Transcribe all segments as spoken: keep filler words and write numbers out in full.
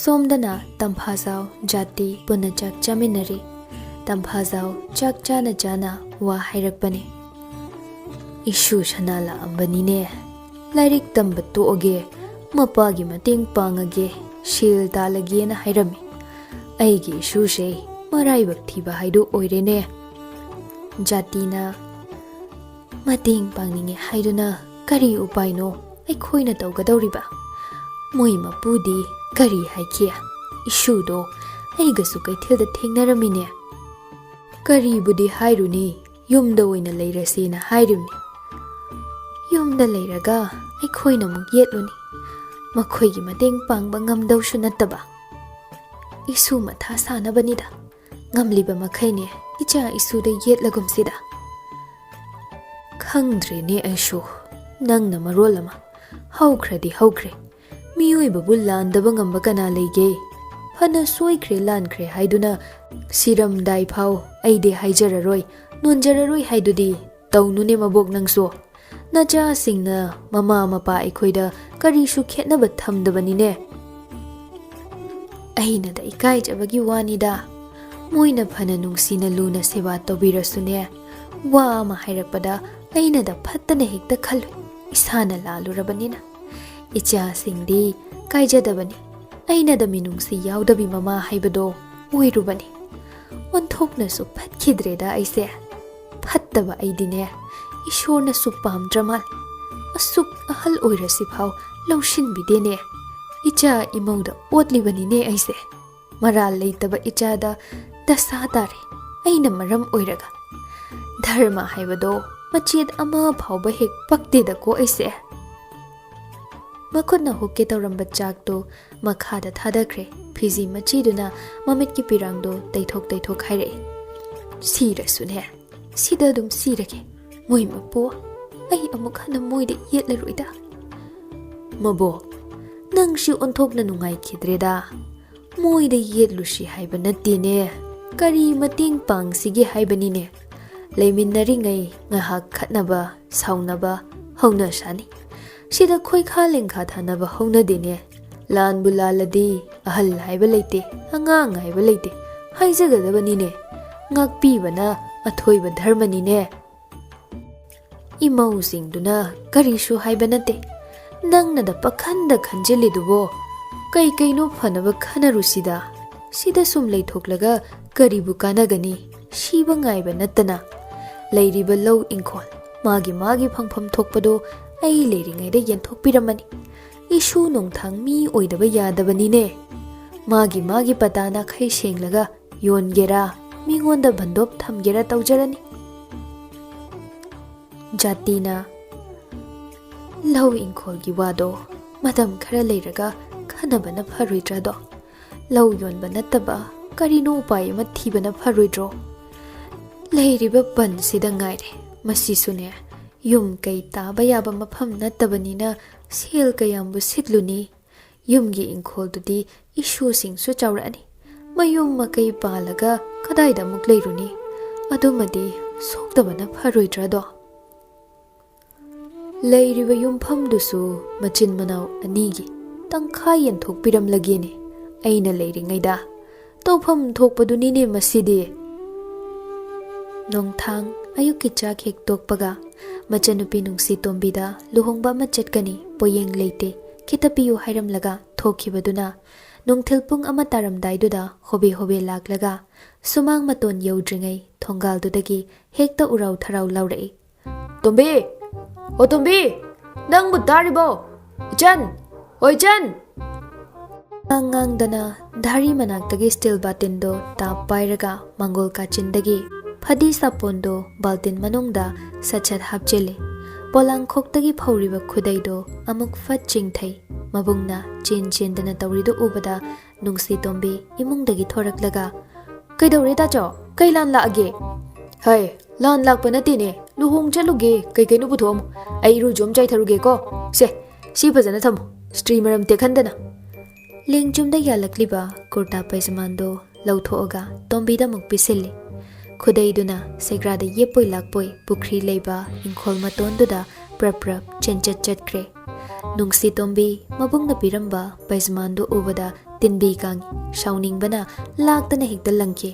ꯁꯣꯝꯗꯅ ꯇꯝꯐꯥꯖꯥꯎ ꯖꯥꯇꯤ ꯄꯨꯟꯅ ꯆꯥꯛ ꯆꯥꯃꯤꯟꯅꯔꯤ꯫ ꯇꯝꯐꯥꯖꯥꯎ ꯆꯥꯛ ꯆꯥꯅ ꯆꯥꯅ ꯋꯥ ꯍꯥꯏꯔꯛꯄꯅꯤ꯫ "ꯏꯁꯨ ꯁꯅꯥ ꯂꯥꯛꯑꯝꯕꯅꯤꯅꯦ꯫ ꯂꯥꯏꯔꯤꯛ ꯇꯝꯕ ꯇꯣꯛꯑꯒꯦ, ꯃꯄꯥꯒꯤ ꯃꯇꯦꯡ ꯄꯥꯡꯉꯒꯦ, ꯁꯦꯜ ꯇꯥꯜꯂꯒꯦꯅ ꯍꯥꯏꯔꯝꯃꯤ꯫ ꯑꯩꯒꯤ ꯏꯁꯨꯁꯦ ꯃꯔꯥꯏꯕꯛ ꯊꯤꯕ ꯍꯥꯏꯗꯨ ꯑꯣꯏꯔꯦꯅꯦ꯫" ꯖꯥꯇꯤꯅ, "ꯃꯇꯦꯡ ꯄꯥꯡꯅꯤꯡꯉꯦ ꯍꯥꯏꯗꯨꯅ ꯀꯔꯤ ꯎꯄꯥꯏꯅꯣ ꯑꯩꯈꯣꯏꯅ ꯇꯧꯒꯗꯧꯔꯤꯕ? ꯃꯣꯏ ꯃꯄꯨꯗꯤ ꯀꯔꯤ ꯍꯥꯏꯈꯤ? ꯏꯁꯨꯗꯣ ꯑꯩꯒꯁꯨ ꯀꯩꯊꯦꯜꯗ ꯊꯦꯡꯅꯔꯝꯃꯤꯅꯦ꯫" "ꯀꯔꯤꯕꯨꯗꯤ ꯍꯥꯏꯔꯨꯅꯤ, ꯌꯨꯝꯗ ꯑꯣꯏꯅ ꯂꯩꯔꯁꯦꯅ ꯍꯥꯏꯔꯤꯕꯅꯤ꯫" "ꯌꯨꯝꯗ ꯂꯩꯔꯒ ꯑꯩꯈꯣꯏꯅ ꯑꯃꯨꯛ ꯌꯦꯠꯂꯨꯅꯤ, ꯃꯈꯣꯏꯒꯤ ꯃꯇꯦꯡ ꯄꯥꯡꯕ ꯉꯝꯗꯧꯁꯨ ꯅꯠꯇꯕ꯫ ꯏꯁꯨ ꯃꯊꯥ ꯁꯥꯅꯕꯅꯤꯗ, ꯉꯝꯂꯤꯕ ꯃꯈꯩꯅꯦ ꯏꯆꯥ ꯏꯁꯨꯗ ꯌꯦꯠꯂꯒꯨꯝꯁꯤꯗ꯫" "ꯈꯪꯗ꯭ꯔꯦꯅꯦ ꯑꯩꯁꯨ, ꯅꯪꯅ ꯃꯔꯣꯜ ꯑꯃ꯫ ꯍꯧꯈ꯭ꯔꯗꯤ ꯍꯧꯈ꯭ꯔꯦ, ꯃꯤꯑꯣꯏꯕꯕꯨ ꯂꯥꯟꯗꯕ ꯉꯝꯕ ꯀꯅꯥ ꯂꯩꯒꯦ? ꯐꯅ ꯁꯣꯏꯈ꯭ꯔꯦ ꯂꯥꯟꯈ꯭ꯔꯦ ꯍꯥꯏꯗꯨꯅ ꯁꯤꯔꯝꯗꯥꯏ ꯐꯥꯎ ꯑꯩꯗꯤ ꯍꯥꯏꯖꯔꯔꯣꯏ, ꯅꯣꯟꯖꯔꯔꯣꯏ ꯍꯥꯏꯗꯨꯗꯤ ꯇꯧꯅꯨꯅꯦ ꯃꯕꯣꯛ ꯅꯪꯁꯨ꯫ ꯅꯆꯥꯁꯤꯡꯅ ꯃꯃꯥ ꯃꯄꯥ ꯑꯩꯈꯣꯏꯗ ꯀꯔꯤꯁꯨ ꯈꯦꯠꯅꯕ ꯊꯝꯗꯕꯅꯤꯅꯦ꯫" "ꯑꯩꯅꯗ ꯏꯀꯥꯏꯖꯕꯒꯤ ꯋꯥꯅꯤꯗ꯫ ꯃꯣꯏꯅ ꯐꯅ ꯅꯨꯡꯁꯤꯅ ꯂꯨꯅ ꯁꯦꯕꯥ ꯇꯧꯕꯤꯔꯁꯨꯅꯦ, ꯋꯥ ꯑꯃ ꯍꯥꯏꯔꯛꯄꯗ ꯑꯩꯅꯗ ꯐꯠꯇꯅ ꯍꯦꯛꯇ ꯈꯜꯂꯨꯏ, ꯏꯁꯥꯅ ꯂꯥꯜꯂꯨꯔꯕꯅꯤꯅ꯫ ꯏꯆꯥꯁꯤꯡꯗꯤ ꯀꯥꯏꯖꯗꯕꯅꯤ, ꯑꯩꯅꯗ ꯃꯤꯅꯨꯡꯁꯤ ꯌꯥꯎꯗꯕꯤ ꯃꯃꯥ ꯍꯥꯏꯕꯗꯣ ꯑꯣꯏꯔꯨꯕꯅꯤ꯫ ꯑꯣꯟꯊꯣꯛꯅꯁꯨ ꯐꯠꯈꯤꯗ꯭ꯔꯦꯗ ꯑꯩꯁꯦ꯫ ꯐꯠꯇꯕ ꯑꯩꯗꯤꯅꯦ, ꯏꯁꯣꯔꯅꯁꯨ ꯄꯥꯝꯗ꯭ꯔ ꯃꯥꯜꯂꯦ꯫ ꯑꯁꯨꯛ ꯑꯍꯜ ꯑꯣꯏꯔꯁꯤꯐꯥꯎ ꯂꯧꯁꯤꯟꯕꯤꯗꯦꯅꯦ꯫ ꯏꯆꯥ ꯏꯃꯧꯗ ꯑꯣꯠꯂꯤꯕꯅꯤꯅꯦ ꯑꯩꯁꯦ꯫ ꯃꯔꯥꯜ ꯂꯩꯇꯕ ꯏꯆꯥꯗ ꯗꯁꯥ ꯇꯥꯔꯦ ꯑꯩꯅ ꯃꯔꯝ ꯑꯣꯏꯔꯒ꯫ ꯙꯔꯃ ꯍꯥꯏꯕꯗꯣ ꯃꯆꯦꯠ ꯑꯃ ꯐꯥꯎꯕ ꯍꯦꯛ ꯄꯛꯇꯦꯗꯀꯣ ꯑꯩꯁꯦ꯫" ꯃꯈꯨꯠꯅ ꯍꯨꯛꯀꯦ ꯇꯧꯔꯝꯕ ꯆꯥꯛꯇꯣ ꯃꯈꯥꯗ ꯊꯥꯗꯈ꯭ꯔꯦ꯫ ꯐꯤꯖꯤ ꯃꯆꯦꯗꯨꯅ ꯃꯃꯤꯠꯀꯤ ꯄꯤꯔꯥꯡꯗꯣ ꯇꯩꯊꯣꯛ ꯇꯩꯊꯣꯛ ꯍꯥꯏꯔꯛꯑꯦ, "ꯁꯤꯔꯁꯨꯅꯦ, ꯁꯤꯗ ꯑꯗꯨꯝ ꯁꯤꯔꯒꯦ꯫ ꯃꯣꯏ ꯃꯄꯨ, ꯑꯩ ꯑꯃꯨꯛ ꯍꯟꯅ ꯃꯣꯏꯗ ꯌꯦꯠꯂꯔꯣꯏꯗ꯫" "ꯃꯕꯣꯛ, ꯅꯪꯁꯤ ꯑꯣꯟꯊꯣꯛꯅ ꯅꯨꯡꯉꯥꯏꯈꯤꯗ꯭ꯔꯦꯗ꯫ ꯃꯣꯏꯗ ꯌꯦꯠꯂꯨꯁꯤ ꯍꯥꯏꯕ ꯅꯠꯇꯦꯅꯦ꯫ ꯀꯔꯤ ꯃꯇꯦꯡ ꯄꯥꯡꯁꯤꯒꯦ ꯍꯥꯏꯕꯅꯤꯅꯦ꯫ ꯂꯩꯃꯤꯟꯅꯔꯤꯉꯩ ꯉꯥꯏꯍꯥꯛ ꯈꯠꯅꯕ, ꯁꯥꯎꯅꯕ ꯍꯧꯅ ꯁꯥꯅꯤ꯫ ꯁꯤꯗ ꯈꯣꯏꯈꯥ ꯂꯦꯡꯈꯥ ꯊꯥꯅꯕ ꯍꯧꯅꯗꯦꯅꯦ꯫ ꯂꯥꯟꯕꯨ ꯂꯥꯜꯂꯗꯤ ꯑꯍꯜ ꯍꯥꯏꯕ ꯂꯩꯇꯦ, ꯑꯉꯥꯡ ꯍꯥꯏꯕ ꯂꯩꯇꯦ, ꯍꯥꯏꯖꯒꯗꯕꯅꯤꯅꯦ꯫ ꯉꯥꯛꯄꯤꯕꯅ ꯑꯊꯣꯏꯕ ꯙꯔꯃꯅꯤꯅꯦ꯫ ꯏꯃꯧꯁꯤꯡꯗꯨꯅ ꯀꯔꯤꯁꯨ ꯍꯥꯏꯕ ꯅꯠꯇꯦ꯫ ꯅꯪꯅꯗ ꯄꯈꯟꯗ ꯈꯟꯖꯤꯜꯂꯤꯗꯨꯕꯣ? ꯀꯩ ꯀꯩꯅꯣ ꯐꯅꯕ ꯈꯟꯅꯔꯨꯁꯤꯗ꯫ ꯁꯤꯗ ꯁꯨꯝ ꯂꯩꯊꯣꯛꯂꯒ ꯀꯔꯤꯕꯨ ꯀꯥꯟꯅꯒꯅꯤ? ꯁꯤꯕ ꯉꯥꯏꯕ ꯅꯠꯇꯅ꯫ ꯂꯩꯔꯤꯕ ꯂꯧ ꯏꯪꯈꯣꯜ ꯃꯥꯒꯤ ꯃꯥꯒꯤ ꯐꯪꯐꯝ ꯊꯣꯛꯄꯗꯣ ꯑꯩ ꯂꯩꯔꯤꯉꯩꯗ ꯌꯦꯟꯊꯣꯛꯄꯤꯔꯝꯃꯅꯤ꯫ ꯏꯁꯨ ꯅꯣꯡꯊꯥꯡ ꯃꯤ ꯑꯣꯏꯗꯕ ꯌꯥꯗꯕꯅꯤꯅꯦ꯫ ꯃꯥꯒꯤ ꯃꯥꯒꯤ ꯄꯇꯥ ꯅꯥꯈꯩ ꯁꯦꯡꯂꯒ ꯌꯣꯟꯒꯦꯔꯥ, ꯃꯤꯉꯣꯟꯗ ꯕꯟꯗꯣꯞ ꯊꯝꯒꯦꯔꯥ ꯇꯧꯖꯔꯅꯤ꯫ ꯖꯥꯇꯤꯅ ꯂꯧ ꯏꯪꯈꯣꯜꯒꯤ ꯋꯥꯗꯣ ꯃꯇꯝ ꯈꯔ ꯂꯩꯔꯒ ꯈꯟꯅꯕꯅ ꯐꯔꯣꯏꯗ꯭ꯔꯥꯗꯣ? ꯂꯧ ꯌꯣꯟꯕ ꯅꯠꯇꯕ ꯀꯔꯤꯅꯣ ꯎꯄꯥꯏ ꯑꯃ ꯊꯤꯕꯅ ꯐꯔꯣꯏꯗ꯭ꯔꯣ? ꯂꯩꯔꯤꯕ ꯄꯟꯁꯤꯗ ꯉꯥꯏꯔꯦ꯫ ꯃꯁꯤꯁꯨꯅꯦ, ꯌꯨꯝ ꯀꯩ ꯇꯥꯕ ꯌꯥꯕ ꯃꯐꯝ ꯅꯠꯇꯕꯅꯤꯅ ꯁꯦꯜ ꯀꯌꯥꯝꯕꯨ ꯁꯤꯠꯂꯨꯅꯤ? ꯌꯨꯝꯒꯤ ꯏꯪꯈꯣꯜꯗꯨꯗꯤ ꯏꯁꯨꯁꯤꯡꯁꯨ ꯆꯥꯎꯔꯛꯑꯅꯤ꯫ ꯃꯌꯨꯝ ꯃꯀꯩ ꯄꯥꯜꯂꯒ ꯀꯗꯥꯏꯗ ꯑꯃꯨꯛ ꯂꯩꯔꯨꯅꯤ? ꯑꯗꯨꯃꯗꯤ ꯁꯣꯛꯇꯕꯅ ꯐꯔꯣꯏꯗ꯭ꯔꯥꯗꯣ? ꯂꯩꯔꯤꯕ ꯌꯨꯝꯐꯝꯗꯨꯁꯨ ꯃꯆꯤꯟ ꯃꯅꯥꯎ ꯑꯅꯤꯒꯤ ꯇꯪꯈꯥꯏ ꯌꯦꯟꯊꯣꯛꯄꯤꯔꯝꯂꯒꯦꯅꯦ, ꯑꯩꯅ ꯂꯩꯔꯤꯉꯩꯗ꯫ ꯇꯧꯐꯝ ꯊꯣꯛꯄꯗꯨꯅꯤꯅꯦ ꯃꯁꯤꯗꯤ꯫ ꯅꯣꯡꯊꯥꯡ ꯑꯌꯨꯛꯀꯤ ꯆꯥꯛ ꯍꯦꯛ ꯇꯣꯛꯄꯒ ꯃꯆꯟꯅꯨꯄꯤ ꯅꯨꯡꯁꯤ ꯇꯣꯝꯕꯤꯗ ꯂꯨꯍꯣꯡꯕ ꯑꯃ ꯆꯠꯀꯅꯤ, ꯄꯣꯌꯦꯡ ꯂꯩꯇꯦ, ꯈꯤꯇ ꯄꯤꯌꯨ ꯍꯥꯏꯔꯝꯂꯒ ꯊꯣꯛꯈꯤꯕꯗꯨꯅ ꯅꯨꯡꯊꯤꯜ ꯄꯨꯡ ꯑꯃ ꯇꯥꯔꯝꯗꯥꯏꯗꯨꯗ ꯍꯣꯕꯦ ꯍꯣꯕꯦ ꯂꯥꯛꯂꯒ ꯁꯨꯃꯥꯡ ꯃꯇꯣꯟ ꯌꯧꯗ꯭ꯔꯤꯉꯩ ꯊꯣꯡꯒꯥꯜꯗꯨꯗꯒꯤ ꯍꯦꯛꯇ ꯎꯔꯥꯎ ꯊꯔꯥꯎ ꯂꯥꯎꯔꯛꯏ꯫ "ꯇꯣꯝꯕꯤ! ꯑꯣ ꯇꯣꯝꯕꯤ! ꯅꯪꯕꯨ ꯇꯥꯔꯤꯕꯣ? ꯏꯆꯟ! ꯑꯣ ꯏꯆꯟ!" ꯉꯥꯡ ꯉꯥꯡꯗꯅ ꯙꯥꯔꯤ ꯃꯅꯥꯛꯇꯒꯤ ꯁ꯭ꯇꯤꯜ ꯕꯥꯇꯤꯟꯗꯣ ꯇꯥꯞ ꯄꯥꯏꯔꯒ ꯃꯥꯡꯒꯣꯜ ꯀꯥꯆꯤꯟꯗꯒꯤ ꯐꯗꯤ ꯁꯥꯄꯣꯟꯗꯣ ꯕꯥꯜꯇꯤꯟ ꯃꯅꯨꯡꯗ ꯁꯠ ꯁꯠ ꯍꯥꯞꯆꯤꯜꯂꯤ꯫ ꯄꯣꯂꯥꯡꯈꯣꯛꯇꯒꯤ ꯐꯧꯔꯤꯕ ꯈꯨꯗꯩꯗꯣ ꯑꯃꯨꯛ ꯐꯠ ꯆꯤꯡꯊꯩ꯫ ꯃꯕꯨꯡꯅ ꯆꯦꯟ ꯆꯦꯟꯗꯅ ꯇꯧꯔꯤꯗꯨ ꯎꯕꯗ ꯅꯨꯡꯁꯤ ꯇꯣꯝꯕꯤ ꯏꯃꯨꯡꯗꯒꯤ ꯊꯣꯔꯛꯂꯒ, "ꯀꯩꯗꯧꯔꯦ ꯇꯥꯆꯧ? ꯀꯩ ꯂꯥꯟ ꯂꯥꯛꯑꯒꯦ?" "ꯍꯩ, ꯂꯥꯟ ꯂꯥꯛꯄ ꯅꯠꯇꯦꯅꯦ, ꯂꯨꯍꯣꯡ ꯆꯠꯂꯨꯒꯦ, ꯀꯩ ꯀꯩꯅꯣ ꯄꯨꯊꯣꯛꯑꯝꯃꯣ꯫ ꯑꯩ ꯏꯔꯨꯖꯨ ꯑꯃ ꯆꯥꯏꯊꯔꯨꯒꯦꯀꯣ꯫ ꯁꯦ, ꯁꯤ ꯐꯖꯅ ꯊꯝꯃꯣ, ꯁ꯭ꯇ꯭ꯔꯤ ꯃꯔꯝ ꯇꯦꯛꯍꯟꯗꯅ꯫" ꯂꯦꯡꯖꯨꯝꯗ ꯌꯥꯜꯂꯛꯂꯤꯕ ꯀꯨꯔꯇꯥ ꯄꯩꯖꯃꯥꯟꯗꯣ ꯂꯧꯊꯣꯛꯑꯒ ꯇꯣꯝꯕꯤꯗ ꯑꯃꯨꯛ ꯄꯤꯁꯤꯜꯂꯤ꯫ ꯈꯨꯗꯩꯗꯨꯅ ꯁꯦꯒ꯭ꯔꯥꯗ ꯌꯦꯞꯄꯣꯏ ꯂꯥꯛꯄꯣꯏ ꯄꯨꯈ꯭ꯔꯤ ꯂꯩꯕ ꯏꯪꯈꯣꯜ ꯃꯇꯣꯟꯗꯨꯗ ꯄ꯭ꯔꯞ ꯄ꯭ꯔꯞ ꯆꯦꯟꯆꯠ ꯆꯠꯈ꯭ꯔꯦ꯫ ꯅꯨꯡꯁꯤꯇꯣꯝꯕꯤ ꯃꯕꯨꯡꯅ ꯄꯤꯔꯝꯕ ꯄꯩꯖꯃꯥꯟꯗꯨ ꯎꯕꯗ ꯇꯤꯟꯕꯤ ꯀꯥꯡꯉꯤ꯫ ꯁꯥꯎꯅꯤꯡꯕꯅ ꯂꯥꯛꯇꯅ ꯍꯦꯛꯇ ꯂꯪꯈꯤ꯫